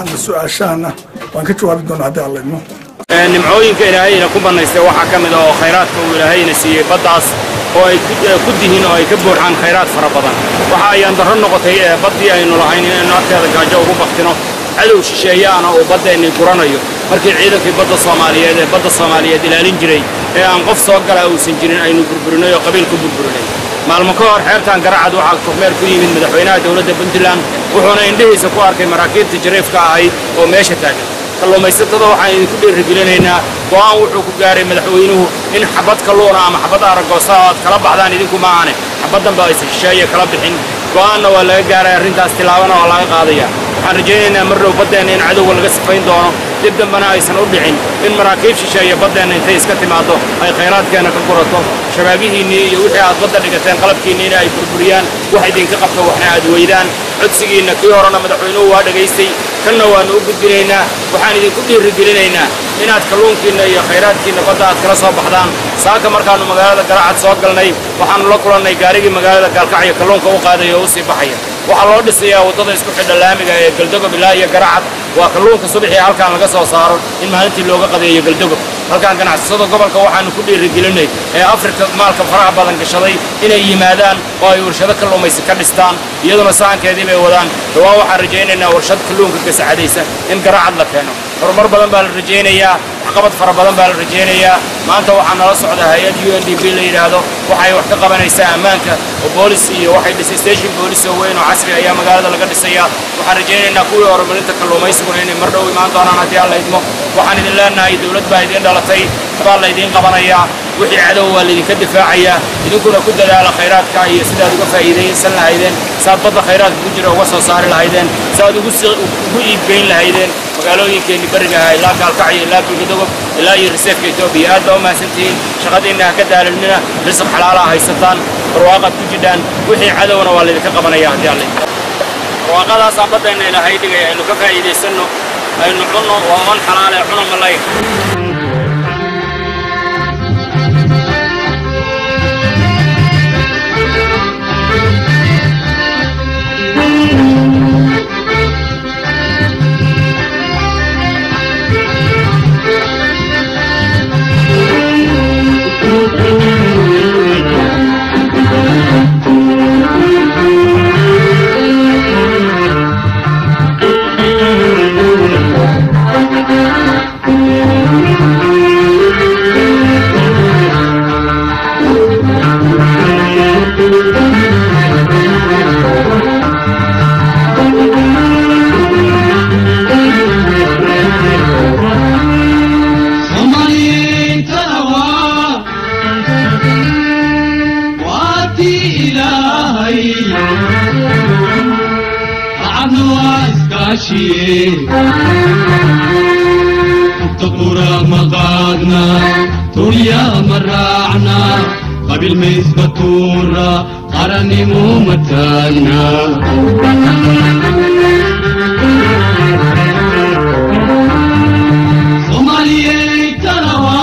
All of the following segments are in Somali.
Su-aashaana waan ka jawaabi doonaa haddii Alla idmo. Nimcooyinka Ilaahayna ku bannaystay waxaa ka mid ah oo khayraadka uu Ilaahayna siiyey baddaas oo ay ku dihin oo ay ka buuxaan khayraad fara badan. Waxa ayaan darro noqotay baddii aynu lahayn inaynu agteeda gaajo ugu baktino, cadow shisheeyaana uu baddeennii guranayo. Markii ciidankii badda Soomaaliyeed ee badda Soomaaliyeed ilaalin jiray ee aan qof soo gala uusan jirin aynu burburinay oo qabiil ku burburinay. Maalmo ka hor xeebtan Garacad waxaa kormeer ku yimid madaxweynaha dowladda Puntland, wuxuuna indhihiisa ku arkay maraakiibta jariifka ahayd oo meesha taagan. Kalluumaysatada waxaan idinku dhiirigelinaynaa, go'aan wuxuu ku gaaray madaxweynuhu in xabad kalluuna ama xabad aragoosa aad kala baxdaan idinku maahane xabaddanba aysan shisheeye kala bixin. Go'aanna waa laga gaaray arrintaas, tilaabana waa laga qaadaya. Waxaan rajaynaynaa mar dhow baddeenna in cadowga laga sifayn doono, dib dambana aysan u dhicin in maraakiib shisheeye baddeenna intay iska timaaddo ay khayraadkeenna ka gurato, shabaagihiinnii iyo wixii aad badda dhigateen qalabkiinniina ay burburiyaan, wax idinka qabto waxna aad weydaan. Codsigiinna kii horena madaxweynuhu waa dhegaystay, kanna waannu u gudbinaynaa. Waxaan idinku dhiirigelinaynaa inaad kalluunkiinna iyo khayraadkiinna badda aad kala soo baxdaan. Saaka markaannu magaalada Garacad soo galnay waxaannu la kulannay gaarigii magaalada Gaalkacyo kalluunka u qaadaya oo u sii baxaya. Waxaa loo dhisayaa waddada isku xidha laamiga ee Galdogob ilaa iyo Garacad. Waa kalluunka subaxii halkaan laga soo saaro in maalintii looga qadeeyo Galdogob. Halkaan ganacsatada gobolka waxaannu ku dhiirigelinay ee Afrika maalka faraha badan gashaday inay yimaadaan oo ay warshado kalluumaysi ka dhistaan, iyaduna sahankeedii bay wadaan. Dhawaan waxaan rajaynaynaa warshad kalluunka gasacadaysa in Garacad la keeno. Horumar badan baa la rajaynayaa, waxqabad fara badan baa la rajaynayaa. Maanta waxaa nala socda hay-ad UNDP la yidhaahdo, waxay wax ka qabanaysaa ammaanka oo boolis iyo waxay dhisay station boolis oo weyn oo casri ayaa magaalada laga dhisayaa. Waxaan rajaynaynaa kuwii horumarinta kalluumaysiguna inay mar dhow imaan doonaan haddii Alla idmo. Waxaan idin leenahay dowlad baa idiin dhalatay, baa laydiin qabanayaa, wixii cadow waa laydinka difaacayaa. Idinkuna ku dadaala khayraadka iyo sidaad uga faa'iidaysan lahaydeen, saad badda khayraadka ku jira uga soo saari lahaydeen, saad ugu iibgeyn lahaydeen magaalooyinkeenni beriga ahaa ilaa Gaalkacyo ilaa Galgadogob ilaa iyo riseefka Etoobiya. Aad baa u mahadsantihiin, shaqadiinna ha ka daalinina, risiq xalaala haysataan, barwaaqaad ku jidhaan, wixii cadowna waa laydinka qabanaya haddii Alla. Barwaaqadaasaa baddeenna Ilaahay dhigaya, aynu ka faa'iidaysanno, aynu cunno, waa on xalaale cuna malay. Taqura maqaadna turya ma raacna, qabiil maysba tuura, qarannimo ma taagna. Soomaaliyey talawa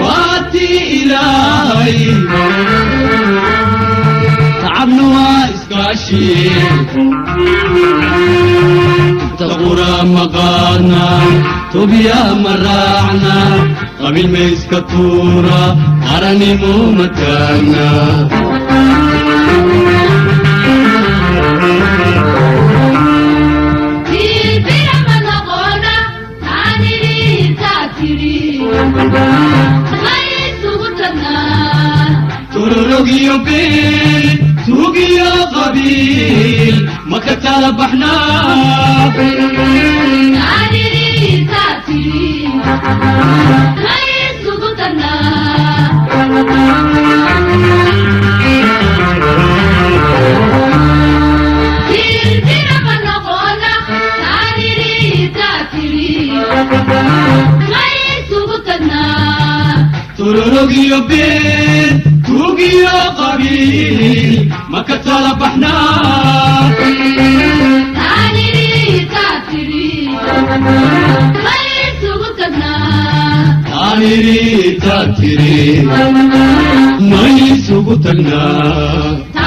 waatii Ilaahay, tacabna waa iskaashiye. Taqura maqaadna tobiya ma raacna, qabiil mayska tuura, qarannimo ma taagna. Tururugyo beel tuugiyo qabiil ma ka tala baxnaa? Tururugyo beel tuugiyo qabiil ma ka tala baxnaa? Taaniriita tiri may isugu tagnaa.